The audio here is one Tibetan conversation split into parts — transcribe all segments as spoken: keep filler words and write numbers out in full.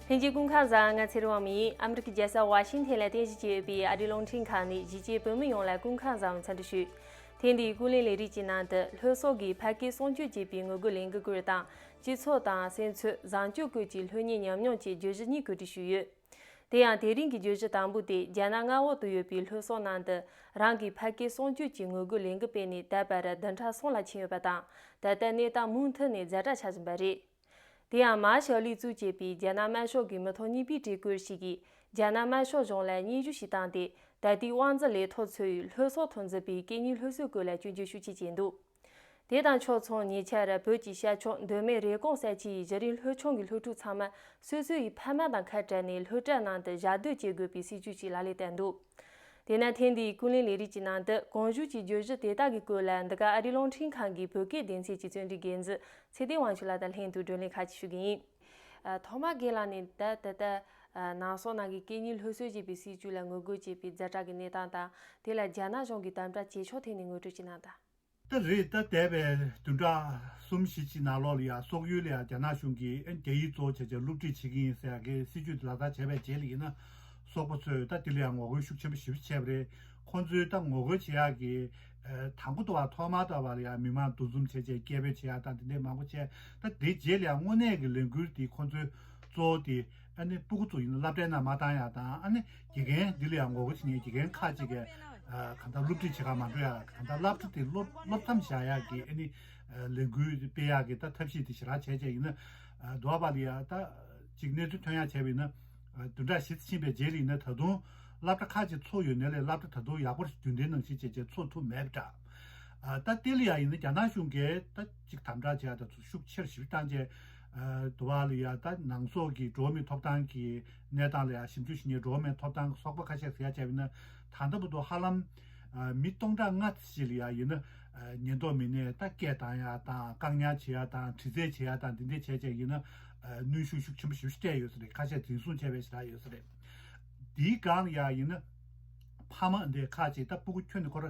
ལྷན་རྒྱས་སྐུ་ཁམས་བཟང་། ང་ཚེ་རིང་དབང་མོ་ཡིན། ཨ་མི་རི་ཀའི་རྒྱལ་ས་ཝ་ཤིང་ཐན་ལ་རྟེན་གཞི་བྱས་ཡོད་པའི་ཨ་རིའི་རླུང་འཕྲིན་ཁང་ནས་གཞིས་བྱེས་བོད་མི་ཡོངས་ལ་སྐུ་ཁམས་བཟང་བའི་འཚམས་འདྲི་ཞུ། ཐེངས་འདིའི་ཀུན་གླེང་ལས་རིམ་གྱི་ནང་དུ་ལྷོ་སོག་གིས་ཕ་སྐད་སྲུང་སྐྱོབ་བྱེད་པའི་ངོ་རྒོལ་ལས་འགུལ་སྐོར་དང་། སྤྱི་ཚོགས་དང་སེམས་ཚོར་བཟང་སྤྱོད་སྐོར་གྱི་ལྷོད་གཉེར་ཉམས་མྱོང་བཅས་བརྗོད་གཞི་གཉིས་གོ་སྒྲིག་ཞུས་ཡོད། དེ་ཡང་དེ་རིང་གི་བརྗོད་གཞི་དང་པོ་དེ་རྒྱ་ནག་མངའ་འོག་ཏུ་ཡོད་པའི་ལྷོ་སོག་ནང་དུ་རང་གི་ཕ་སྐད་སྲུང་སྐྱོབ་ཀྱི་ངོ་རྒོལ་ལས་འགུལ་སྤེལ་ནས་ད་བར་བདུན་ཕྲག་གསུམ་ལ་ཕྱིན་ཡོད་པ་དང་། ད་ལྟ་གནས་སྟངས་མུ་མཐུད་ནས་ཛ་དྲག་ཆགས་བཞིན་པ་རེད། དེ་ཡང་མཱ་ཞའོ་ལི་གཙོས་བྱས་པའི་རྒྱ་ནག་དམར་ཤོག་གི་མི་ཐོག་གཉིས་པའི་བཀྲིས་སྐོར་ཞིག་གིས་རྒྱ་ནག་དམར་ཤོག་གཞུང་ལ་སྙན་ཞུ་ཞིག་བཏང་སྟེ། ད་ལྟའི་དབང་འཛིན་ལས་ཐོག་ཚོས་ལྷོ་སོག་ཐོག་འཛིན་པའི་སྐད་གཉིས་སློབ་གསོའི་སྐོར་ལ་སྐྱོན་བརྗོད་ཤུགས་ཆེ་བྱས་འདུག་དེ་དང་ཕྱོགས་མཚུངས་ཉེ་ཆར་བོད་ཀྱི་ཤར་ཕྱོགས་མདོ་སྨད་རེབ་གོང་གསར་བརྗེའི་གཞི་རིམ་སློབ་ཆུང་གི་སློབ་ཕྲུག་ཚང་མ་སོ་སོའི་ཕ་མ་དང་ཁ་བྲལ་ནས་སློབ་གྲྭ་ནང་དུ་ཞག་སྡོད་བྱེད་དགོས་པའི་སྲིད་ཇུས་ཤིག་ལག་ལེན་བསྟར་འདུག་དེས་ན་ཐེངས་འདིའི་ཀུན་གླེང་ལས་རིམ་གྱི་ནང་དུ་གོང་ཞུས་ཀྱི་བརྗོད་གཞི་དེ་དག་གི་སྐོར་ལ་འདི་ག་ཨ་རིའི་རླུང་འཕྲིན་ཁང་གི་བོད་སྐད་སྡེ་ཚན་གྱི་རྩོམ་སྒྲིག་འགན་འཛིན་ཚེ་བརྟན་དབང་ཕྱུག་ལགས་དང་ལྷན་དུ་བགྲོ་གླེང་ཁ་ཅིག་ཞུ་གི་ཡིན། ཨ། ཐོག་མར་རྒན་ལགས་ནས་ད་ད་ལྟ་ཨ་ནང་སོག་ནང་གི་སྐད་གཉིས་སློབ་གསོ་ཅེས་པའི་སྲིད་ཇུས་ལ་ངོ་རྒོལ་བྱེད་པའི་ཛ་དྲག་གི་གནས་སྟངས་དང་། དེ་ལ་རྒྱ་ནག་གཞུང་གི་དམ་དྲག་བྱེད་ཕྱོགས་ཐད་ནས་ངོ་སྤྲོད་ཅིག་གནང་དང་། ད་རེས་ད་འདས་པའི་བདུན་ཕྲག་གསུམ་བཞི་ཅིག་ནང་ལོགས་ལ་ཡང་སོག་ཡུལ་ལ་ཡང་རྒྱ་ནག་གཞུང་གིས་ཨ་རྒྱ་ཡིག་གཙོ་བོ་བྱས་བྱས་སློབ་ཁྲིད་བྱེད་ཀྱི་ཡིན་ཟེར་ཡག་གི་སྲིད་ཇུས་དེ་ལག་བསྟར་བྱས་པའི་རྗེས་ལ་ཡིན་ན། སོག་པོ་ཚོས་ད་དེ་ལ་ཡང་ངོ་རྒོལ་ཤུགས་ཆེན་པོ་ཞེ་པོ་བྱས་པ་རེད། ཁོང་ཚོའི་ད་ངོ་རྒོལ་བྱེད་ཡག་གི་ཨ་དང་པོ་དུ་བ་ཐོག་མར་དུ་བ་ལ་ཡང་མི་མང་འདུ་འཛོམས་བྱས་བྱས་སྐད་འབོད་བྱེད་ཡག་དང་དེ་འདྲའི་མང་པོ་བྱས། ད་དེ་རྗེས་ལ་ཡང་དངོས་གནས་ཀྱི་ལས་འགུལ་དེ་ཁོང་ཚོའི་གཙོ་བོ་དེ་ཨ་ནི་སྤུ་གུ་ཚོ་ཡིན་ན་སློབ་གྲྭའི་ནང་མ་བཏང་ཡག་དང་། ཨ་ནི་དགེ་རྒན་འདི་ལ་ཡང་ངོ་རྒོལ་བྱེད་མཁན་དགེ་རྒན་ཁག་ཅིག་གིས་ཨ་གང་ལྟར་སློབ་ཁྲིད་བྱེད་གར་མ་འགྲོ་ཡག་གང་ལྟར་སློབ་གྲྭ་དེ་སློབ་སློབ་མཚམས་བཞག་ཡག་གི་ཨ་ནི་ཨ་ལས་འགུལ་སྤེལ་ཡག་གི་ད་ཐབས་ཤེས་དེ་ཞེ་དྲག་བྱས་བྱས་ཡིན་ན། ཨ་འདུག་བ་ལ་ཡང་ད་ཅིག་གནས་ཚུལ་ཐོན་ཡག་བྱས་པ་ཡིན་ན། ཨ་བདུན་ཕྲག་བཞི་ཙམ་ཕྱིན་པའི་རྗེས་ལ་ཡིན་ན་ད་དུང་སློབ་གྲྭ་ཁག་ཅིག་ཚུགས་ཡོད་ནའི་ལས་སློབ་གྲྭ་ད་དུང་ཡག་པོ་རྒྱུན་ལྡན་ནང་བཞིན་བྱས་བྱས་ཚུགས་ཐུབ་མེད་པ་འདྲ། ཨ་ད་དེ་ལ་ཡང་ཡིན་ན་རྒྱ་ནག་གཞུང་གིས་ད་ཅིག་དམ་དྲག་བྱས་ཡག་ད་ཚོ་ཤུགས་ཆེར་ཞིབ་བཏང་བྱས། ཨ་འདུག་བ་ལ་ཡང་ད་ནང་སོག་གི་འགྲོ་བ་མིའི་ཐོབ་ཐང་གི་གནས་སྟངས་ལ་ཡང་ཞིབ་འཇུག་ཞུ་མཁན་འགྲོ་བ་མིའི་ཐོབ་ཐང་གི་ཚོགས་པ་ཁ་ཤས་ཟེར་ཡག་བྱས་པ་ཡིན་ན། ད་ལྟ་བར་དུ་ཧ་ལམ་ཨ་མི་སྟོང་ཕྲག་ལྔ་ཙམ་ཞིག་ལ་ཡང་ཡིན་ན་ཨ་ཉེན་རྟོག་མི་སྣས་ད་སྐད་བཏང་ཡག་དང་བཀག་ཉར་བྱེད་ཡག་དང་དྲི་རྩད་བྱེད་ཡག་དང་འདི་འདྲ་བྱས་བྱས་ཡིན་ན་ཨ་གནོན་ཤུགས་ཤུགས་ཆེན་པོ་ཞེ་པོ་ཅིག་སྤྲད་ཡོད་ས་རེད། ཁ་ཤས་འཛིན་བཟུང་བྱས་པའི་ཞེ་དྲག་ཡོད་ས་རེད། འདིའི་སྒང་ལ་ཡང་ཡིན་ན་ཕ་མ་འདི་ཁག་ཅིག་ད་སྤུ་གུ་ཁྱོན་ནས་ཁོ་ར་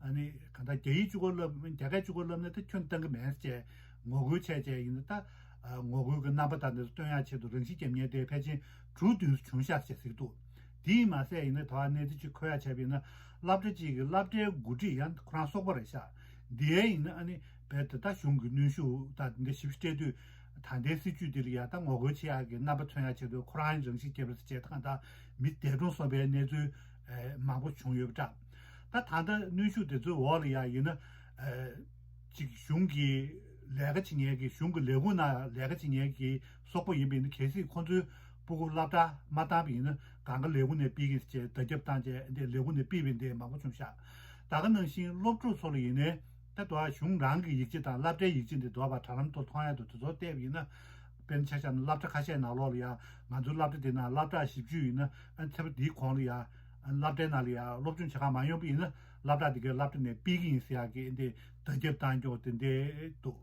ཨ་ནི་གང་ལྟར་རྒྱ་ཡིག་གཅིག་པོ་བསླབ་རྒྱ་སྐད་གཅིག་པོ་བསླབ་ན་ད་ཁྱོན་བཏང་གི་མེད་ཟེར་བྱས་ངོ་རྒོལ་བྱས་བྱས་ཡིན་ན། ད་ཨ་ངོ་རྒོལ་གྱི་རྣམ་པ་དང་འདི་ཚོ་སྟོན་ཡག་ཆེད་དུ་རང་ཤི་བརྒྱབ་མཁན་དེ་ཕལ་ཆེར་དྲུག་བདུན་བྱུང་ཤག་ཅེས་ཟེར་གྱི་འདུག་དེས་མ་ཟད་ཡིན་ན་ད་གནས་ཚུལ་ཅིག་འཁོད་ཡག་བྱས་པ་ཡིན་ན། སློབ་གྲྭ་གཅིག་གི་སློབ་གྲྭའི་འགོ་ཁྲིད་ཡང་ཁོ་རང་སོག་པོ་རེད་ཤག་འདིའི་ཡིན་ན་ཨ་ནི་བལ་དུ་ད་གཞུང་གི་གནོན་ཤུགས་དང་འདི་འདྲ་ཞིབ་སྤྲད་དུས། ད་ལྟའི་སྲིད་ཇུས་འདི་ལ་ཡང་ད་ངོ་རྒོལ་བྱེད་ཡག་གི་རྣམ་པ་མཚོན་ཡག་ཆེད་དུ་ཁོ་རང་རང་ཤི་བརྒྱབ་པ་བྱས། ད་གང་ལྟར་མི་འདས་གྲོངས་སོང་བའི་གནས་ཚུལ་ཨེ་མང་པོ་བྱུང་ཡོད་པ་འདྲ། ད་ད་ལྟ་གནོན་ཤུགས་དེ་ཚོའི་འོག་ལ་ཡང་ཡིན་ན་ཨེ་ཅིག་གཞུང་གི་ལས་ཀ་བྱེད་མཁན་གྱི་གཞུང་གི་ལས་ཁུངས་ནང་ལས་ཀ་བྱེད་མཁན་གྱི་སོག་པོ་ཡིན་པ་ཡིན་ན་གལ་སྲིད་ཁོང་ཚོའི་སྤུ་གུ་སློབ་གྲྭ་མ་བཏང་པ་ཡིན་ན་གང་ག་ལས་ཁུངས་ནས་ཕུད་ཀྱི་ཡིན་ཟེར་བྱས་བརྡ་ཁྱབ་བཏང་བྱས་འདི་ལས་ཁུངས་ནས་ཕུད་པའི་འདི་མང་པོ་བྱུང་ཤག་ད་ག་ནང་བཞིན་སློབ་ཕྲུག་ཚོ་ལ་ཡིན་ནའི་ད་དུང་གཞུང་རང་གི་ཡིག་ཆ་དང་སློབ་གྲྭའི་ཡིག་ཆ་འདི་འདུག་པ་དྲ་ལམ་ཐོག་མཐོང་ཡག་འདུག་དེ་ཚོ་བལྟས་པ་ཡིན་ན། དཔེར་ན་ཆ་བཞག་ན་སློབ་གྲྭ་ཁ་ཤས་ནང་ལོགས་ལ་ཡང་ང་ཚོའི་སློབ་གྲྭ་འདི་ནང་སློབ་གྲྭ་བཞི་བཅུ་ཡིན་ན་ཨ་ཚེ་པ་འདིའི་གོང་ལ་ཡང་སློབ་གྲྭའི་ནང་ལ་ཡང་སློབ་སྦྱོང་བྱེད་གར་མ་ཡོང་པ་ཡིན་ན་སློབ་གྲྭ་འདི་གའི་སློབ་གྲྭ་ནས་ཕུད་ཀྱི་ཡིན་ཟེར་ཡག་གི་འདི་བརྡ་ཁྱབ་བཏང་རྒྱུ་དེ་འདྲ་འདུག་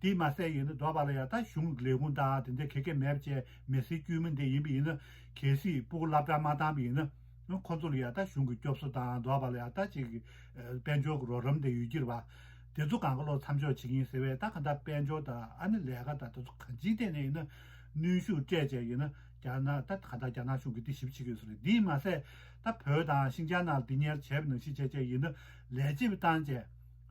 དེས་མ་ཟད་ཡིན་ན་འདུག་པ་ལ་ཡང་ད་གཞུང་གི་ལས་ཁུངས་དང་དེ་འདྲ་ག་གེ་མེད་པ་བྱས་མི་སེར་དཀྱུས་མ་འདི་ཡིན་པ་ཡིན་ན་གལ་སྲིད་སྤུ་གུ་སློབ་གྲྭ་མ་བཏང་པ་ཡིན་ན། ཁོ་ཚོ་ལ་ཡང་ད་གཞུང་གི་སྐྱོབ་གསོ་དང་འདུག་པ་ལ་ཡང་ད་ཅིག་དཔལ་འབྱོར་གྱི་རོགས་རམ་དེ་ཡོད་ཀྱི་རེད་པ། དེ་ཚོ་གང་ག་ལོག་མཚམས་འཇོག་བྱེད་ཀྱི་ཡིན་ཟེར་བས། ད་གང་ལྟར་དཔལ་འབྱོར་དང་ཨ་ནི་ལས་ཀ་དང་དེ་ཚོ་གང་ཅིའི་ཐད་ནས་ཡིན་ན་གནོན་ཤུགས་སྤྲད་བྱས་ཡིན་ན་རྒྱ་ནག་ད་གང་ལྟར་རྒྱ་ནག་གཞུང་གིས་འདི་ཞིབ་བྱེད་ཀྱི་ཡོད་ས་རེད། འདིས་མ་ཟད་ད་བོད་དང་ཤིན་ཅང་ནང་འདི་ཉེར་བྱས་པ་ནང་བཞིན་བྱས་བྱས་ཡིན་ན་ལས་བྱེད་པ་བཏང་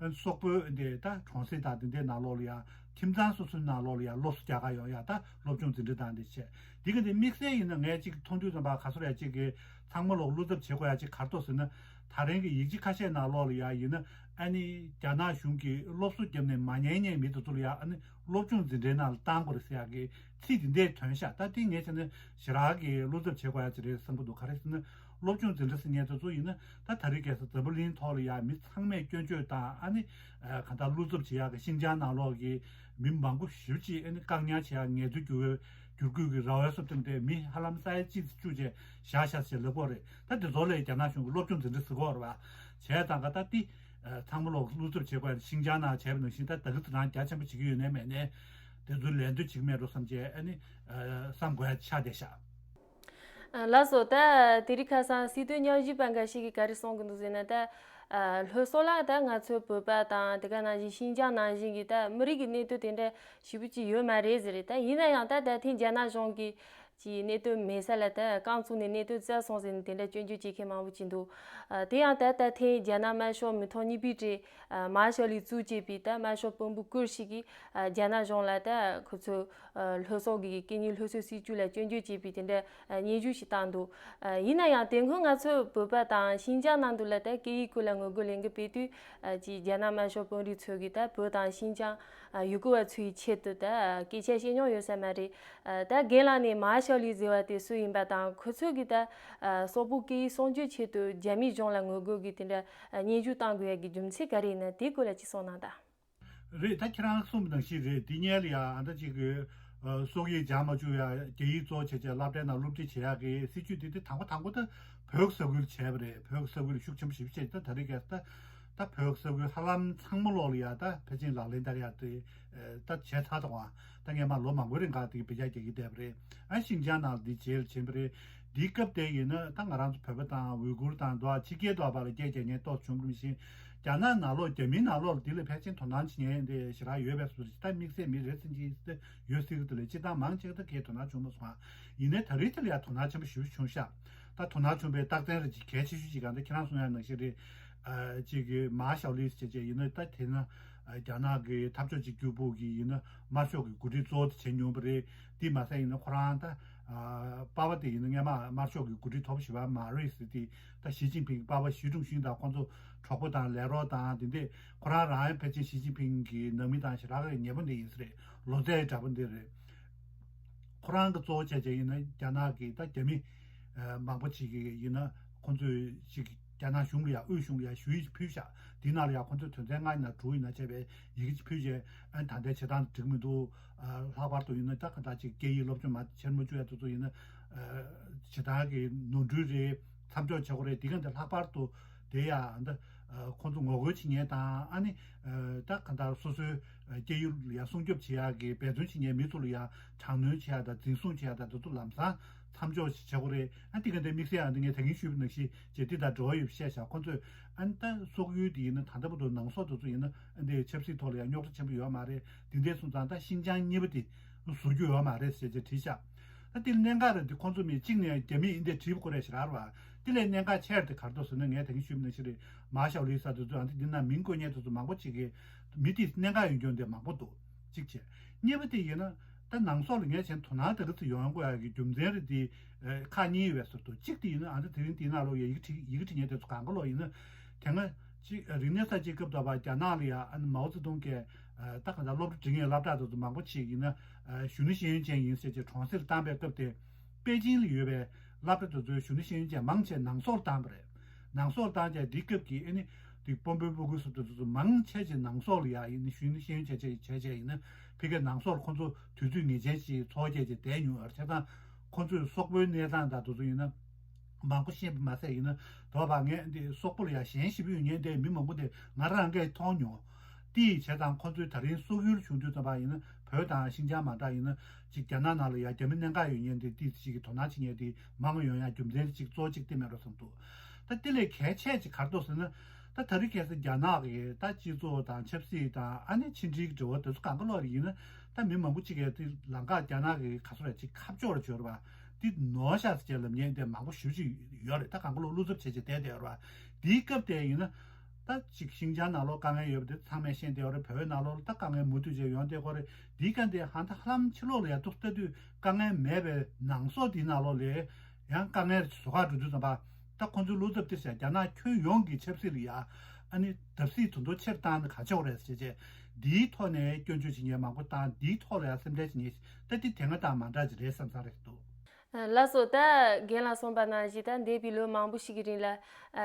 བྱས། སོག་པོའི་འདི་ད་གྲོང་གསེབ་དང་འདི་འདྲའི་ནང་ལོགས་ལ་ཡང་ཁྱིམ་ཚང་སོ་སོའི་ནང་ལོགས་ལ་ཡང་སློབ་གསོ་རྒྱག་གར་ཡོང་ཡག་ད་སློབ་སྦྱོང་འཛིན་གྲྭ་དང་འདི་བྱས། འདི་ག་འདི་དམིགས་བསལ་ཡིན་ན་ངས་ཅིག་མཐོང་དུས་ཙམ་པ་ག་ཚོད་ཡང་ཅིག་གི་ཚང་མ་ལོག་བློ་འཚབ་བྱེད་དགོས་ཡག་ཅིག་ག་རེ་འདུག་ཟེར་ན། ད་རིང་གི་ཡིག་ཆ་ཁ་ཤས་ནང་ལོགས་ལ་ཡང་ཡིན་ན་ཨ་ནི་རྒྱ་ནག་གཞུང་གིས་སློབ་གསོ་བརྒྱབ་ནས་མ་ཉན་མཁན་མི་དེ་ཚོ་ལ་ཡང་ཨ་ནི་སློབ་སྦྱོང་འཛིན་གྲྭའི་ནང་ལ་བཏང་དགོས་རེད་ཟེར་ཡག་གི་ཚིག་འདི་འདྲས་ཐོན་ཤག་ད་འདི་ངས་བྱས་ན་ཞེ་དྲག་གི་བློ་འཚབ་བྱེད་དགོས་ཡག་ཅིག་རེད་བསམ་གྱི་འདུག་ག་རེ་ཟེར་ན། སློབ་སྦྱོང་འཛིན་གྲྭ་ཟེར་མཁན་དེ་ཚོ་ཡིན་ན་ད་ད་རེས་ཁ་སང་འཛམ་བུ་གླིང་ཐོག་ལ་ཡང་མི་ཚང་མས་སྐྱོན་བརྗོད་དང་ཨ་ནི་གང་ལྟར་བློ་འཚབ་བྱེད་ཡག་གི་ཤིན་ཅང་ནང་ལོགས་ཀྱི་མི་མང་པོ་ཞེ་པོ་ཅིག་ཨ་ནི་བཀག་ཉར་བྱེད་ཡག་ངལ་རྩོལ་བསྒྱུར་བའི་བསྒྱུར་བཀོད་ཀྱི་ར་བའི་སོབ་ཐེམ་དེ་མི་ཧ་ལམ་ས་ཡ་གཅིག་ཙམ་བཅུག་བྱས་བཞག་བཞག་ཅེས་ལབ་ཀྱི་ཡོད་རེད། ད་དེ་ཚོ་ལ་རྒྱ་ནག་གཞུང་གིས་སློབ་སྦྱོང་འཛིན་གྲྭ་ཟེར་གྱི་ཡོད་རེད་པ། བྱས་ཙང་ཀ་ད་འདི་ཚང་མ་ལོག་བློ་འཚབ་བྱེད་དགོས་ཡག་ཤིན་ཅང་ནང་བྱས་པ་ནང་བཞིན་ད་ད་ག་ཚོད་རང་རྒྱ་ཆེན་པོ་བྱེད་ཀྱི་ཡོད་ནའི་མེད་ནའི་དེ་ཚོ་ལད་ཟློས་བྱེད་ཀྱི་མེད་འགྲོ་བསམ་བྱས་ཨ་ནི་བསམ་དགོས་ཡག་ཆགས་བསྡད་ཤག་ལགས་སོ། ད་དེ་རིང་ཁ་སང་སྲིད་དོན་མཉམ་ཞུགས་པ་འགའ་ཞིག་གིས་ག་རེ་གསུང་གི་འདུག་ཟེར་ན། ད་ལྷོ་སོག་ལ་ད་ང་ཚོའི་བོད་པ་དང་དེ་ག་ནང་བཞིན་ཤིན་ཅང་ནང་བཞིན་གྱི་ད་མི་རིགས་ཀྱི་གནས་སྟངས་དེ་འདྲ་ཞེ་པོ་ཅིག་ཡོད་མ་རེད་ཟེར་རེད། ད་ཡིན་ན་ཡང་ད་ད་ཐེངས་རྒྱ་ནག་གཞུང་གིས་ ཀྱི་གནད་དོན་མེད་ས་ལ་ད་རྐང་བཙུགས་ནས་གནད་དོན་བཙལ་སོང་ཟེར་ནས་དེ་འདྲ་སྐྱོན་བརྗོད་བྱེད་མཁན་མང་པོ་ཅིག་འདུག་ཨ། དེ་ཡང་ད་ལྟ་ཐེངས་རྒྱ་ནག་དམར་ཤོག་མི་ཐོག་གཉིས་པའི་གྲས་ཨ། མར་ཤལ་ལི་གཙོས་བྱས་པའི་ད་དམར་ཤོག་དཔོན་པོ་སྐོར་ཞིག་གིས་ཨ། རྒྱ་ནག་གཞུང་ལ་ད་ཁོ་ཚོས་ཨ། ལྷོ་སོག་གི་སྐད་གཉིས་སློབ་གསོའི་སྲིད་བྱུས་ལ་སྐྱོན་བརྗོད་བྱས་པའི་དེ་འདྲ་ཨ། སྙན་ཞུ་ཞིག་བཏང་འདུག་ཨ། ཡིན་ན་ཡང་དེ་སྔོན་ང་ཚོའི་བོད་པ་དང་ཤིན་ཅང་ནང་དུ་ལ་ད་སྐད་ཡིག་སྐོར་ལ་ངོ་རྒོལ་ལས་འགུལ་སྤེལ་དུས་ཨ། ཅིག་རྒྱ་ནག་དམར་ཤོག་དཔོན་རིགས་ཚོས་ཀྱིས་ད་བོད་དང་ཤིན་ཅང་ཨ། ཡུ་གུར་བ་ཚོའི་ཆེད་དུ་ད་སྐད་ཆ་བཤད་མྱོང་ཡོད་ས་མ་རེད། ཨ། ད་རྒན་ལགས་ནས་མར་ཤལ་ལི་ཟེར་བ་དེ་སུ་ཡིན་པ་དང་ཁོ་ཚོས་ཀྱིས་ད་ཨ། སོག་པོའི་སྐད་ཡིག་སྲུང་སྐྱོབ་ཆེད་དུ་རྒྱ་མིའི་གཞུང་ལ་ངོ་རྒོལ་གྱི་དེ་འདྲ་ཨ། སྙན་ཞུ་བཏང་དགོས་ཡ་གི་རྒྱུ་མཚན་ག་རེ་ཡིན་ན་དེའི་སྐོར་ལ་ཅིག་གསུངས་གནང་དང་། རེད། ད་ཁྱེད་རང་གསུངས་པ་ནང་བཞིན་རེད། འདི་སྔོན་ལ་ཡ་ཨ། ད་ཅིག་གི་ཨ། སོག་ཡིག་སྦྱང་མ་བཅུག་ཡ་རྒྱ་ཡིག་གཙོ་བྱས་བྱས་སློབ་གྲྭའི་ནང་སློབ་ཁྲིད་བྱེད་ཡ་གི་སྲིད་བྱུས་དེ་དེ་དང་པོ་དང་པོ་ད་བོད་ས་ཁུལ་བྱས་པ་རེད། བོད་ས་ཁུལ་ཤུགས་ཆེན་པོ་ཞིག་བྱས། ད་ད་རེས་ཀྱི་ད་ད་བོད་ས་ཁུལ་ཧ་ལམ་ཚང་མ་ལོག་ལ་ཡ་ད་ཕལ་ཆེར་ལག་ལེན་བསྟར་ཡ་དེ་ད་བྱས་ཚར་འདུག་ཨ། ད་སྔོན་མ་ལོ་མང་པོའི་རིང་ག་དེ་བེད་སྤྱོད་རྒྱག་གི་བསྡད་པ་རེད། ཨ། ཤིན་ཅང་ནང་འདི་རྗེས་ལ་ཕྱིན་པ་རེད། འདིའི་སྐབས་དེ་ཡིན་ན་ད་ང་རང་ཚོ་བོད་པ་དང་ཝུའི་གུར་དང་འདུག་ཨ། ཕྱི་རྒྱལ་དུ་བ་ལ་སྐད་རྒྱག་མཁན་ཏོག་ཙམ་བྱུང་གི་མི་ཤེས། རྒྱ་ནག་ནང་ལོགས་རྒྱ་མིའི་ནང་ལོགས་ལ་འདི་ལ་ཕལ་ཆེར་དོ་སྣང་བྱེད་མཁན་དེ་ཞེ་དྲག་ཡོད་པའི་བཟོ་འདྲ་ཅིག་ད་དམིགས་བསལ་མི་རེ་ཟུང་ཅིག་ཡོད་སྲིད་ཀྱི་འདུག་ལས་སྤྱིར་བཏང་མང་ཆེ་བ་ད་གའི་དོ་སྣང་བྱུང་མ་སོང་ཨ། ཡིན་ནའི་ད་རེས་དེ་ལ་ཡང་དོ་སྣང་ཆེན་པོ་ཞེ་པོ་བྱུང་ཤག་ད་དོ་སྣང་བྱུང་བའི་རྟགས་མཚན་རེ་ཅིག་གལ་ཆེ་ཤོས་ཅིག་གང་ལྟར་ཁྱེད་རང་གསུང་ཡ་ནང་བཞིན་རེད། ཨ། ཅིག་གི་མར་ཤལ་ལི་བྱས་བྱས་ཡིན་ན་ད་དེ་ན་ཨ། རྒྱ་ནག་གི་འཐབ་ཕྱོགས་གཅིག་གྱུར་པུའུ་གི་ཡིན་ན་དམར་ཤོག་གི་འགོ་ཁྲིད་གཙོ་བོ་དེ་བྱས་མྱོང་བ་རེད། དེ་མ་ཟད་ཡིན་ན་ཁོ་རང་ད་ཨ། པ་ཕ་དེ་ཡིན་ན་སྔོན་མ་དམར་ཤོག་གི་འགོ་ཁྲིད་ཐོག་པ་ཞིག་པ་མ་རེད་ཟེར། དེ་ད་ཞི་ཅིན་ཕིང་གི་པ་ཕ་ཞི་ཀྲུང་ཞུན་དང་ཁོང་ཚོ་གྲོགས་པོ་དང་ལས་རོགས་དང་དེ་འདྲས། ཁོ་རང་རང་ཡང་ཕལ་ཆེར་ཞི་ཅིན་ཕིང་གི་ནང་མི་དང་ཞེ་དྲག་གི་ཉེ་པོ་འདི་ཡིན་ས་རེད། ལོ་ཙཱའི་འདྲ་པོ་འདི་རེད། ཁོ་རང་གི་གཙོ་བོ་བྱས་བྱས་ཡིན་ན་རྒྱ་ནག་གི་ད་རྒྱ་མི་ཨ། མང་པོ་ཅིག་གིས་ཡིན་ན་ཁོང་ཚོས་ཅིག་རྒྱ་ནག་གཞུང་ལ་ཡང་དབུས་གཞུང་ལ་ཡང་ཞུ་ཡིག་ཅིག་ཕུལ་ཤག་དེའི་ནང་ལ་ཡང་ཁོང་ཚོས་དོན་ཚན་ལྔ་ཡིན་ན་དྲུག་ཡིན་ན་བྱས་པའི་ཡི་གེ་ཅིག་ཕུལ་བྱས། ཨ། ད་ལྟའི་བྱེད་སྟངས་འགྲིག་མི་འདུག་ཨ། ལྷག་པར་དུ་ཡིན་ན་ད་ག་འདྲ་ཅིག་སྐད་ཡིག་སློབ་སྦྱོང་མ་བྱེད་མ་བཅུག་ཡ་དེ་ཚོ་ཡིན་ན་ཨ། བྱེད་སྟངས་ཀྱི་ནོར་འཁྲུལ་རེད། མཚམས་འཇོག་བྱེད་དགོས་རེད། འདི་ག་འདི་ལྷག་པར་དུ་དེ་ཡང་ད་ཨ། ཁོང་ཚོ་ངོ་རྒོལ་བྱེད་མཁན་དང་། ཨ་ནི་ཨ། ད་ག་འདྲ་སོ་སོའི་སྐད་ཡིག་ལ་ཡང་སྲུང་སྐྱོབ་བྱེད་ཡག་གི་འབད་བརྩོན་བྱེད་མཁན་མི་ཚོ་ལ་ཡང་དྲག་གནོན་བྱེད་ཡག་དང་འཛིན་བཟུང་བྱེད་ཡག་དང་དེ་ཚོ་ལམ་སང་མཚམས་འཇོག་བྱེད་དགོས་རེད། ཨ། འདི་ག་འདི་དམིགས་བསལ་ཨ། འདི་ངས་ད་གིན་ཞུས་པ་ནང་བཞིན་བྱས་འདི་དང་འབྲེལ་བ་ཡོད་པ་བཤད་ཤག་ཁོང་ཚོས་ཨ་ནི་ད་སོག་ཡུལ་དེ་ཡིན་ན་ད་ལྟ་བར་དུ་ནང་སོག་དེ་ཚོ་ཡིན་ན་ཨ་ནི་ཆབ་སྲིད་ཐོག་ལ་ཡང་རྙོག་དྲ་ཆེན་པོ་ཡོད་མ་རེད། དེ་འདྲས་སོང་ཙང་ད་ཤིན་ཅང་གཉིས་པ་དེ་བཟོ་རྒྱུ་ཡོད་མ་རེད་ཟེར་བྱས་བྲིས་ཤག་ད་དེ་ལ་གནད་འགག་རེད་དེ། ཁོང་ཚོ་མི་གཅིག་ནས་རྒྱ་མིས་ཨིན་དེ་བྲིས་པ་ཁོ་རེད་ཞེ་དྲག་རེད་བ། དེ་ལས་གནད་འགག་ཆེ་ར་དེ་ག་རེ་འདུག་ཟེར་ན། ངས་ད་གིན་ཞུས་པ་ནང་བཞིན་རེད། མར་ཤལ་ལི་ས་དེ་ཚོ་ཨ། འདི་འདི་ན་མིང་བཀོད་མཁན་དེ་ཚོ་མང་པོ་ཅིག་གིས་མི་དེ་གནད་འགག་ཡོད་རྒྱུ་འདི་མང་པོ་འདུག་གཅིག་བྱས། གཉིས་པ་དེ་ཡིན་ན་ད་ནང་སོག་ལ་ངས་བྱས་དོ་སྣང་ད་ག་ཚོད་ཡོང་དགོས་ཡག་གི་རྒྱུ་མཚན་རེད་དེ། ཨ། ཁག་གཉིས་ཡོད་པའི་ཟུར་དུ་གཅིག་དེ་ཡིན་ན་ཨ། ད་དེ་རིང་དེའི་ནང་ལོགས་ཡ་ཡི་གེ་བྲིས་ཡི་གེ་བྲིས་མཁན་དེ་ཚོ་གང་ག་ལོག་ཡིན་ན་དེ་སྔ་ཅིག་རིག་གནས་གསར་བརྗེའི་སྐབས་དུ་བ་རྒྱ་ནག་ལ་ཡ་ཨ་ནི་མའོ་ཙེ་ཏུང་གིས་ཨ། ད་ག་ད་སློབ་གྲྭ་འབྲི་མཁན་སློབ་གྲྭ་དེ་ཚོ་མང་པོ་ཅིག་ཡིན་ན་ཨ། གཞོན་ནུ་ཤེས་ཡོན་ཅན་ཡིན་ཟེར་བྱས་གྲོང་གསེབ་བཏང་པའི་སྐབས་དེ། པེ་ཅིང་ལ་ཡོད་པའི་སློབ་གྲྭ་དེ་ཚོའི་གཞོན་ནུ་ཤེས་ཡོན་ཅན་མང་ཆེ་ནང་སོག་ལ་བཏང་པ་རེད། ནང་སོག་ལ་བཏང་བྱས་འདིའི་སྐབས་ཀྱི་ཨ་ནི་དེ་དཔོན་པོའི་སྤུ་གུ་སོགས་དེ་ཚོ་མང་ཆེ་ཅིག་ནང་སོག་ལ་ཡ་ཡིན་ན་གཞོན་ནུ་ཤེས་ཡོན་ཅན་ཅིག་བྱས་བྱས་ཡིན་ན་ཕ་གིའི་ནང་སོག་ལ་ཁོང་ཚོ་དུས་ཚོད་ངེས་ཅན་ཅིག་འཚོ་བསྐྱལ་བྱས་བསྡད་མྱོང་ཡོད་རེད། བྱས་ཙང་ཁོང་ཚོས་སོག་པོའི་གནས་སྟངས་དང་དེ་ཚོ་ཡིན་ན་མང་པོ་ཤེས་པ་མ་ཟད་ཡིན་ན། དོ་བ་ངས་འདི་སོག་པོ་ལ་ཡ་ཞེན་ཞེ་པོ་ཡོད་མཁན་དེ་མི་མང་པོ་དེ་ང་རང་གིས་མཐོང་མྱོང་། དེ་བྱས་ཙང་ཁོང་ཚོའི་ད་རིང་སོག་ཡུལ་བྱུང་དུས་ཙམ་པ་ཡིན་ན་བོད་དང་ཤིན་ཅང་མ་འདྲ་ཡིན་ན་ཅིག་རྒྱ་ནག་ནང་ལ་ཡ་རྒྱ་མི་གནད་འགག་ཡོད་མཁན་དེ་དེ་ཅིག་གི་དོ་སྣང་བྱེད་མཁན་དེ་མང་ཡོང་ཡ་རྒྱུ་མཚན་དེ་ཅིག་གཙོ་བོ་གཅིག་དེ་མེད་འགྲོ་བསམ་འདུག་ད་དེ་ལས་གལ་ཆེ་ཅིག་ག་རེ་འདུག་ཟེར་ན། ད་ད་རེས་ཁ་སང་རྒྱ་ནག་གི་ད་སྤྱི་ཚོགས་དང་ཆབ་སྲིད་དང་ཨ་ནི་ཕྱི་འབྲེལ་གྱི་འབྲེལ་བ་དེ་ཚོ་གང་ག་ལོག་རེ་ཡིན་ན། ད་མི་མང་པོ་ཅིག་གིས་དེ་ལམ་ཁ་རྒྱ་ནག་གི་ག་ཚོད་རེ་ཅིག་ཁ་ཕྱོགས་རེ་བྱོས་རེད་བ། དེ་ནོར་ཤག་ཟེར་བྱས་ལབ་མཁན་དེ་མང་པོ་ཞེ་པོ་ཅིག་ཡོད་རེད། ད་གང་ག་ལོག་བློ་འཚབ་བྱས་བྱས་བསྡད་བསྡད་ཡོད་རེད་བ། དེའི་སྐབས་དེ་ཡིན་ན། ད་ཅིག་ཤིན་ཅང་ནང་ལོགས་དཀའ་ངལ་ཡོད་པ་དེ་ཚང་མས་ཤེས་བསྡད་ཡོད་རེད། བོད་ནང་ལོགས་ལ་ད་དཀའ་ངལ་མུ་མཐུད་བྱས་ཡོང་བསྡད་ཀྱི་ཡོད་རེད། དེའི་སྐབས་དེ་ཧ་ད་ཧ་ལམ་ཕྱི་ལོགས་ལ་ཡ་ཏོག་ལྟ་དུས་དཀའ་ངལ་མེད་པའི་ནང་སོག་དེའི་ནང་ལོགས་ལ་ཡང་དཀའ་ངལ་བཟོ་ཁ་འགྲོ་དུས་ཙམ་པ། ད་ཁོང་ཚོའི་བློ་འཚབ་དེ་ཟེར་རྒྱ་ནག་ཁྱོན་ཡོངས་ཀྱི་ཆབ་སྲིད་ལ་ཡ་ཨ་ནི་བརྡབ་གསིག་དུ་མདོ་ཆེར་བཏང་ན་ག་ཆོག་རེད་ཟེར་བྱས། འདིའི་ཐོག་ནས་སྐྱོན་བརྗོད་བྱེད་མཁན་མང་པོ་དང་འདིའི་ཐོག་ལ་ཡ་སེམས་ཁྲལ་བྱེད་མཁན་ད་དེ་དེ་སྔ་དང་མ་འདྲ་ཅིག་རེད་བསམ་བསམ་རེད་འདུག་ལགས་སོ། ད་རྒན་ལགས་གསུངས་པ་ནང་བཞིན་ད་འདས་པའི་ལོ་མང་པོ་ཞིག་གི་རིང་ལ་ཨ།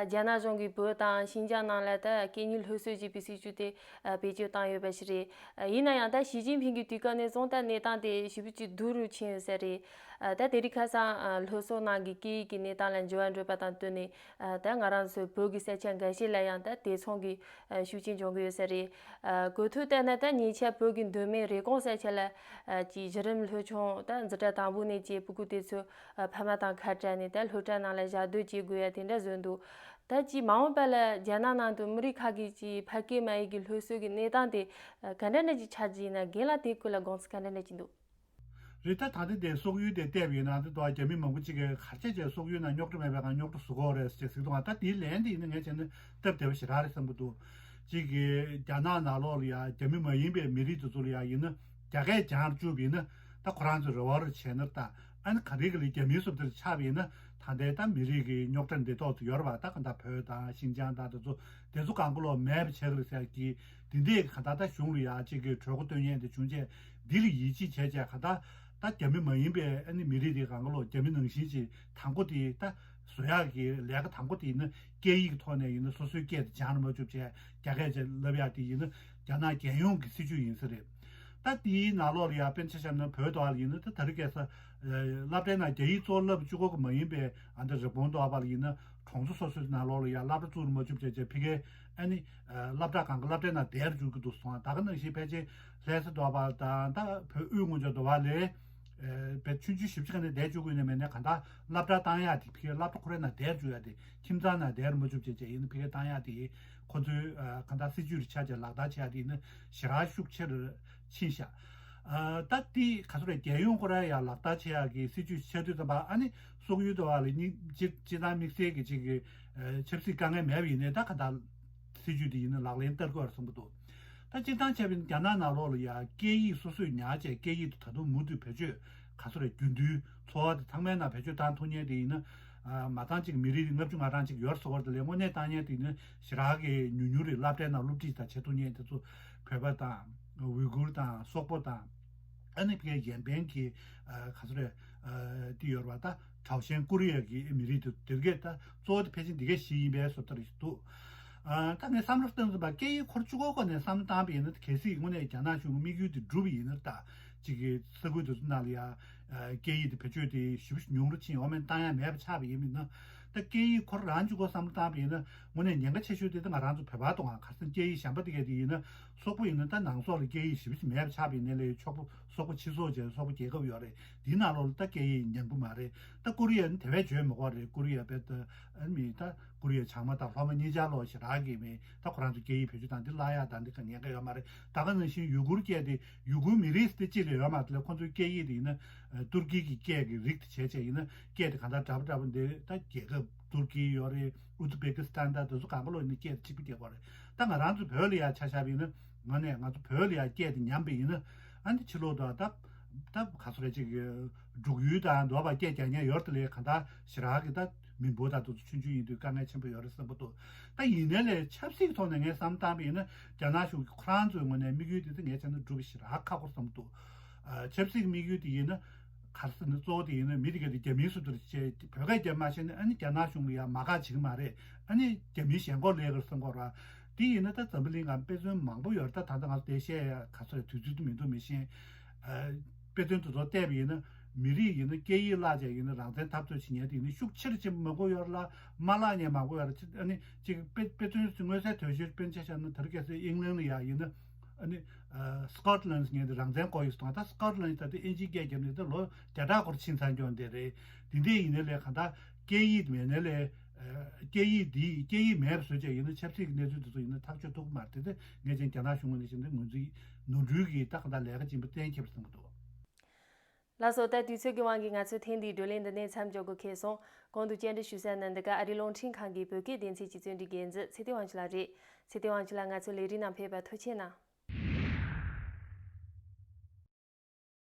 རྒྱ་ནག་གཞུང་གིས་བོད་དང་ཤིན་ཅང་ནང་ལ་ད་སྐད་གཉིས་སློབ་གསོ་བྱེད་པའི་སྲིད་བྱུས་དེ་ཨ། བེད་སྤྱོད་བཏང་ཡོད་པ་ཞིག་རེད། ཨ། ཡིན་ན་ཡང་ད་ཞི་ཅིན་ཕིང་གི་དུས་སྐབས་ནས་བཟུང་ད་གནས་སྟངས་དེ་ཞེ་པོ་ཅིག་སྡུག་རུ་ཕྱིན་ཡོད་ས་རེད། ཨ། ད་དེ་རིང་ཁ་སང་ཨ། ལྷོ་སོག་ནང་གི་སྐད་ཡིག་གི་གནས་སྟངས་ལ་འགྱུར་བ་འགྲོ་བ་དང་བསྟུན་ནས་ཨ། ད་ང་རང་ཚོའི་བོད་ཀྱི་ས་ཆ་འགའ་ཤས་ལ་ཡང་ད་དེ་མཚུངས་ཀྱི་ཨ། ཤུགས་རྐྱེན་འབྱུང་གི་ཡོད་ས་རེད། ཨ། གོ་ཐོས་ལྟར་ན་ད་ཉེ་ཆར་བོད་ཀྱི་མདོ་སྨད་རེབ་གོང་ས་ཆ་ལ་ཨ། ཅིག་གཞི་རིམ་སློབ་ཆུང་ད་འཛིན་གྲྭ་དང་པོ་ནས་ཀྱི་སྤུ་གུ་དེ་ཚོ་ཨ། ཕ་མ་དང་ཁ་བྲལ་ནས་ད་སློབ་གྲྭ་ནང་ལ་ཞག་སྡོད་བྱེད་དགོས་ཡ་དེ་འདྲ་བཟོས་འདུག་ད་ཅིག་མ་འོངས་པ་ལ་རྒྱ་ནག་ནང་དུ་མི་རིགས་ཁག་གི་ཅིག་ཕ་སྐད་མ་ཡིག་གི་སློབ་གསོ་གི་གནས་སྟངས་དེ་ཨ། ག་འདྲ་འདྲ་ཅིག་ཆགས་ཀྱི་ཡིན་ན། རྒན་ལགས་དེའི་སྐོར་ལ་དགོངས་ཚུལ་ག་འདྲ་འདྲ་ཅིག་འདུག་རེད། ད་ད་ལྟ་དེ་སོག་ཡུལ་དེ་བལྟས་པ་ཡིན་ན་འདི་དོ་རྒྱ་མི་མང་པོ་ཅིག་གིས་ག་རེ་བྱས་བྱས་སོག་ཡུལ་ནང་རྙོག་དྲ་མེད་པའི་སྒང་རྙོག་དྲ་བཟོ་གི་ཡོད་རེད་ཟེར་ཟེར་གི་འདུག་ད་དེའི་ལན་དེ་ཡིན་ན་ངས་བྱས་ན་སྟབས་བདེ་བ་ཞེ་དྲག་རེད་བསམ་གི་འདུག་གཅིག་གིས་རྒྱ་ནག་ནང་ལོགས་ལ་ཡ་རྒྱ་མི་མ་ཡིན་པའི་མི་རིགས་དེ་ཚོ་ལ་ཡ་ཡིན་ན་རྒྱ་སྐད་སྦྱང་བཅུག་པ་ཡིན་ན་ད་ཁོ་རང་ཚོས་རེ་བ་རེ་བྱས་ན། ད་ཨ་ནི་ག་རེ་གི་ལ་རྒྱ་མིའི་བཟོ་ལྟར་ཆགས་པ་ཡིན་ན་ད་ལྟའི་ད་མི་རིགས་ཀྱི་རྙོག་དྲ་འདི་ཏོག་ཙམ་ཡོད་རེད་པ། ད་ག་ད་བོད་དང་ཤིན་ཅང་དང་དེ་ཚོ་དེ་ཚོ་གང་ག་ལོག་མེད་པ་བྱས་གི་རེད་ཟེར་གི། དེ་འདྲས་ག་ད་ད་གཞུང་ལ་ཡ་གཅིག་གིས་གྲོས་འགོ་བཏོན་མཁན་དེ་བྱུང་རྗེས་འདི་ལ་ཡིད་ཆེས་བྱས་རྗེས་ག་ད་ད་རྒྱ་མི་མ་ཡིན་པའི་ཨ་ནི་མི་རིགས་དེ་གང་ག་ལོག་རྒྱ་མི་ནང་བཞིན་ཅིག་དང་པོ་དེ་ད་བཟོ་ཡག་གི་ལས་ཀ་དང་པོ་དེ་ཡིན་ན་སྐད་ཡིག་གི་ཐོག་ནས་ཡིན་ན་སོ་སོའི་སྐད་དེ་སྦྱང་རུ་མ་བཅུག་བྱས་རྒྱ་སྐད་ཅིག་ལབ་ཡག་དེ་ཡིན་ན་རྒྱ་ནག་རྒྱལ་ཡོངས་ཀྱི་སྲིད་ཇུས་ཡིན་ས་རེད། ད་དེའི་ནང་ལོགས་ལ་ཡ་དཔེར་ན་ཆ་བཞག་ན་བོད་དོ་ལ་ཡིན་ན་ད་ད་རེས་ཁ་སང་སློབ་གྲྭའི་ནང་རྒྱ་ཡིག་གཙོ་བོ་བསླབ་བཅུག་གི་མ་ཡིན་པའི་ཨ་ད་རི་བོང་དོ་བ་ལ་ཡིན་ན་གྲོང་ཚོ་སོ་སོའི་ནང་ལོགས་ལ་ཡ་སློབ་གྲྭ་བཙུགས་རུ་མ་བཅུག་བྱས་བྱས་ཕ་གིའི་ཨ་ནི་སློབ་གྲྭ་གང་ག་སློབ་གྲྭའི་ནང་བསྡད་རུ་བཅུག་གི་འདུག་སོང་། ད་ག་ནང་བཞིན་ཕལ་ཆེར་ལྷ་ས་དོ་བ་དང་ད་བོད་དབུས་སྔོན་ཆད་དོ་བ་ལས། ཨ་བས་ཆུང་ཆུང་ཞིབ་ཅིག་ག་ནས་བསྡད་བཅུག་གི་ཡོད་ནས་མེད་ནས་ག་ད་སློབ་གྲྭ་བཏང་ཡག་དེ་ཕ་གིའི་སློབ་གྲྭ་ཁོ་རའི་ནང་བསྡད་བཅུག་ཡག་དེ་ཁྱིམ་ཚང་ནང་བསྡད་རུ་མ་བཅུག་བྱས་བྱས་ཡིན་ན་ཕ་གིའི་བཏང་ཡག་དེ་ཁོ་ཚོའི་ཨ་ག་ད་སྲིད་ཇུས་རེ་ཆགས་བྱས་ལག་བསྟར་བྱེད་ཡག་དེ་ཡིན་ན་ཞེ་དྲག་ཤུགས་ཆེ་རུ་ཕྱིན་ཤག་ཨ་ད་དེ་ག་ཚོད་རེད། རྒྱལ་ཡོངས་ཁོ་ར་ཡ་ལག་བསྟར་བྱེད་ཡག་གི་སྲིད་ཇུས་ཆགས་དུས་ཙམ་པ་ཨ་ནི་སོག་ཡུལ་དུ་བ་ལ་སྙིང་སྤྱི་སྤྱི་བཏང་དམིགས་བསལ་གྱི་ཅིག་གི་ཨ་ཆབ་སྲིད་དཀའ་ངལ་མེད་པ་ཡིན་ནའི་ད་ག་ད་སྲིད་ཇུས་དེ་ཡིན་ན་ལག་ལེན་བསྟར་དགོས་རེད་བསམ་གྱི་འདུག་ད་སྤྱིར་བཏང་བྱས་པ་ཡིན་ན་རྒྱ་ནག་ནང་ལོགས་ལ་ཡ་སྐད་ཡིག་སོ་སོས་ཉར་བྱས་སྐད་ཡིག་དེ་ད་དུང་མུ་མཐུད་བེད་སྤྱོད་ག་ཚོད་རེད། རྒྱུན་དུ་འཚོ་བ་དེ་ཚང་མའི་ནང་བེད་སྤྱོད་བཏང་ཐུབ་མཁན་དེ་ཡིན་ན་ཨ་མ་བཏང་ཅིག་མི་རིགས་ལྔ་བཅུ་ང་གྲངས་ཅིག་ཡོད་རེད་ཟེར་བ་དེ་ལས་དངོས་གནས་བཏང་མཁན་དེ་ཡིན་ན་ཞེ་དྲག་གི་ཉུང་ཉུང་རེད། སློབ་གྲྭའི་ནང་སློབ་ཁྲིད་དང་བྱེད་ཐུབ་མཁན་དེ་ཚོ་བོད་པ་དང་ཝུའི་གུར་དང་སོག་པོ་དང་། ཨ་ནི་ཕ་གིའི་གཞན་ཕན་གྱི་ཨ་ག་ཚོད་རེད། ཨ་དེ་ཡོད་རེད་པ། ད་ཁྲའོ་ཞན་ཀོ་རི་ཡ་གི་མི་རིགས་དེ་དེ་གས་ད་གཙོ་བོ་དེ་ཕལ་ཆེར་འདི་གས་ཞིག་ཡིན་པའི་བཟོ་ལྟ་རེ་ཞིག་འདུག་ཨ་ད་ངས་བསམ་བློ་བཏང་ཙམ་པ་སྐད་ཡིག་ཁོ་རང་གཅིག་པོའི་སྒོ་ནས་བསམ་བློ་བཏང་པ་ཡིན་ན་གལ་སྲིད་དངོས་གནས་རྒྱ་ནག་གཞུང་གི་དམིགས་ཡུལ་དེ་འགྲུབ་པ་ཡིན་ན། ད་གཅིག་གི་ས་ཁུལ་དེ་ཚོ་ནང་ལ་ཡ་ཨ་སྐད་ཡིག་དེ་བེད་སྤྱོད་དེ་ཞེ་པོ་ཉུང་རུ་ཕྱིན་འོ་མེད་བཏང་ཡ་མེད་པ་ཆགས་པ་ཡིན་མིན་ན། ད་སྐད་ཡིག་ཁོ་རང་གཅིག་པོ་བསམ་བློ་བཏང་པ་ཡིན་ན་དངོས་གནས་ཉེན་ཁ་ཆེ་ཤོས་དེ་ད་ང་རང་ཚོ་བོད་པ་དང་ག་རེ་ཟེར་སྐད་ཡིག་གཞན་པ་དེ་གས་དེ་ཡིན་ན། སོག་པོ་ཡིན་ན་ད་ནང་སོག་ལ་སྐད་ཡིག་ཞེ་པོ་ཅིག་མེད་པ་ཆགས་པ་ཡིན་ནའི་ལས་སོག་པོ་སོག་པོ་སྤྱི་ཚོགས་བྱས་སོག་པོ་རྒྱལ་ཁབ་ཡོད་རེད། འདིའི་ནང་ལོགས་ལ་ད་སྐད་ཡིག་ཉམས་པོ་མ་རེད། ད་ཀོ་རི་ཡ་ནི་དེ་བས་བརྗོད་མི་དགོས་རེད། ཀོ་རི་ཡ་བས་ད་ཨ་མི་ད་ཀོ་རི་ཡ་བྱང་མ་དང་ལྷོ་མ་གཉིས་ཆར་ལོགས་ཞེ་དྲག་གི་མི་ད་ཁོ་རང་ཚོ་སྐད་ཡིག་བེད་སྤྱོད་བཏང་འདི་བརླག་ཡག་དང་འདི་ག་ཉེན་ཁ་ཡོད་མ་རེད། ད་ག་ནང་བཞིན་ཡུ་གུར་སྐད་དེ་ཡུ་གུར་མི་རིགས་དེ་གཅིག་ལ་ཡོད་མ་རེད་ལ། ཁོ་ཚོའི་སྐད་ཡིག་དེ་ཡིན་ན་ཨ་ཏུར་ཀི་གི་སྐད་ཀྱི་རིགས་དེ་བྱས་བྱས་ཡིན་ན་སྐད་དེ་གང་ལྟར་འདྲ་པོ་འདྲ་པོ་འདི་ད་རྒྱལ་ཁབ་ཏུར་ཀི་ཡོད་རེད། ཨུ་ཛི་བེ་ཀི་སི་ཐན་དང་དེ་ཚོ་གང་ག་ལོག་ཡིན་ན་སྐད་དེ་གཅིག་པ་རྒྱག་དགོས་རེད། ད་ང་རང་ཚོ་བོད་ལ་ཡ་ཆ་བཞག་པ་ཡིན་ན་ང་ནས་ང་ཚོ་བོད་ལ་ཡ་སྐད་དེ་ཉམས་པ་ཡིན་ན་ཨ་ནི་ཕྱི་ལོགས་དང་ད་ད་ག་ཚོད་རེད་ཅིག་འབྲུག་ཡུལ་དང་འདོད་པ་སྐད་རྒྱག་མཁན་ཡོད་དེ་ལས་གང་ལྟར་ཞེ་དྲག་གི་ད་མི་འབོར་དང་དེ་ཚོ་ཆུང་ཆུང་ཡིན་དུས་དཀའ་ངལ་ཆེན་པོ་ཡོད་རེད་བསམ་གྱི་འདུག་ད་ཡིན་ནའི་ལས་ཆབ་སྲིད་ཀྱི་ཐོག་ནས་ངས་བསམ་བཏང་པ་ཡིན་ན་རྒྱ་ནག་གཞུང་གི་ཁོ་རང་ཚོའི་ངོས་ནས་དམིགས་ཡུལ་དེ་ད་ངས་བྱས་ན་འགྲུབ་པ་ཞེ་དྲག་ཁག་པོ་བསམ་གྱི་འདུག་ཨ་ཆབ་སྲིད་ཀྱི་དམིགས་ཡུལ་དེ་ཡིན་ན་ག་རེ་ཟེར་ན་གཙོ་བོ་དེ་ཡིན་ན་མི་དེ་ག་དེ་རྒྱ་མིའི་བཟོ་ལྟར་བྱས་བོད་སྐད་རྒྱབ་མ་ཤེས་ན་ཨ་ནི་རྒྱ་ནག་གཞུང་ལ་ཡང་མ་དགའ་བྱེད་ཀྱི་མ་རེད། ཨ་ནི་རྒྱ་མིའི་ཞེན་ཁོག་སླེབས་ཀྱི་རེད་བསམ་གྱི་རེད། དེ་ཡིན་ན་ད་འཛམ་བུ་གླིང་ལ་དཔེ་མཚོན་མང་པོ་ཡོད་རེད། ད་ད་ལྟ་ང་ཚོ་དེ་བཤད་ཡ་ག་ཚོད་རེད་དུས་ཚོད་དུ་མི་འདུག་མི་ཤེས། ཨ་དཔེ་མཚོན་དེ་ཚོ་བལྟས་པ་ཡིན་ན་མི་རིགས་ཡིན་ན་སྐད་ཡིག་བརླག་བྱས་ཡིན་ན་རང་བཙན་འཐབ་རྩོད་བྱེད་མཁན་དེ་ཡིན་ན་ཤུགས་ཆེ་རུ་ཕྱིན་མང་པོ་ཡོད་རེད་ལ་མ་བརླག་མཁན་མང་པོ་ཡོད་རེད། ཨ་ནི་ཅིག་དཔེ་དཔེ་མཚོན་མངོན་གསལ་དོད་ཤོས་དཔེར་ན་ཆ་བཞག་ན་ད་རེས་ཁ་སང་ཨིང་ལན་ལ་ཡ་ཡིན་ན། ཨ་ནི། ཨ་སི་ཀོ་ཊི་ལན་ངས་འདི་རང་བཙན་སྐོར་ཡོད་སོང་། ད་སི་ཀོ་ཊི་ལན་ད་ལྟ་ཨིན་ཇིའི་སྐད་རྒྱབ་ནས་ད་ལོ་བརྒྱ་ཕྲག་སྐོར་ཕྱིན་ཚར་མྱོང་འདི་རེད། འདི་འདྲས་ཡིན་ནའི་ལས་གང་ལྟར་སྐད་ཡིག་མེད་ནའི་ལས། ཨ་སྐད་ཡིག་འདི་སྐད་ཡིག་མེད་པ་བཟོས་བྱས་ཡིན་ན་ཆབ་སྲིད་ཀྱི་གནས་ཚུལ་འདི་ཚོ་ཡིན་ན་ཐག་གཅོད་ཐུབ་ཀྱི་མ་རེད། དེ་ཚེ་ངས་ཀྱང་རྒྱ་ནག་གཞུང་ངོས་ནས་བྱས་ན་ངོས་འཛིན་ནོར་འཁྲུལ་གྱི་ད་གང་ལྟར་ལས་ཀ་ཡིན་པ་གཏན་འཁེལ་བ་བཟང་པོ་འདུག་ལགས་སོ། ད་དུས་ཚོད་ཀྱི་དབང་གིས་ང་ཚོས་ཐེངས་འདིའི་བགྲོ་གླེང་འདི་ནས་མཚམས་འཇོག་དགོས་ཁེལ་སོང་། གོང་དུ་བཅར་འདྲི་ཞུ་ས་ནི་འདི་ག་ཨ་རིའི་རླུང་འཕྲིན་ཁང་གི་བོད་སྐད་སྡེ་ཚན་གྱི་བརྩོན་འགྲུས་འགན་འཛིན་ཚེ་བརྟན་དབང་ཕྱུག་ལགས་རེད། ཚེ་བརྟན་དབང་ཕྱུག་ལགས་ང་ཚོའི་ལས་རིམ་ནང་ཕེབས་པར་ཐུགས་རྗེ་གནང་།